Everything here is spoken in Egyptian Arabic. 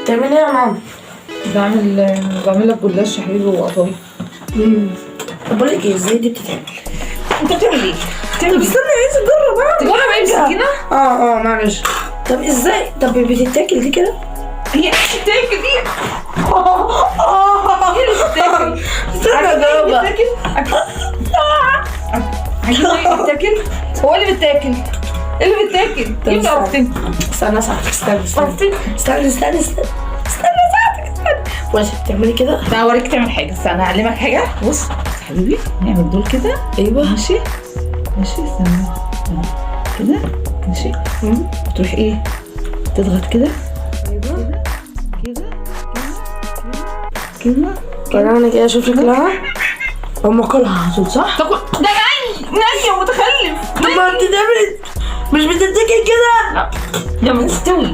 بتعملي ايه يا ماما؟ بعمل لك جلاش يا حبيبي وقطايف. طب بقول لك ايه، ازاي دي بتتعمل؟ انت بتعمل ايه؟ طب بتعمل ايه؟ استنى، عايزه اجرب اعمل. تجرب ايه بسكينة؟ اه معلش. طب ازاي؟ طب بتتاكل دي كده؟ هي بتتاكل دي؟ اه ايه اللي بتتاكل؟ استنى اجربها. بتتاكل؟ عايزين ايه بتتاكل؟ هو اللي بتاكل؟ ايه اللي بتاكل؟ طب ايه اللي استنى. قرفتني؟ استنى اساعدك، استنى استنى. قرفتني. استنى استنى استنى استنى اساعدك، استنى. ماشي، بتعملي كده. تعالى اوريك تعمل حاجة، استنى اعلمك حاجة. بص حبيبي، نعمل دول كده. ايوه. ماشي ماشي، استنى كده، ماشي. تروح ايه؟ تضغط كده. ايوه. كده كده كده. انا كده اشوف شكلها. هم اكلها على طول صح؟ تاكل ده ني ني ومتخلف. طب ما بتتعمل، مش بتتاكل كده؟ لا، لما تستوي.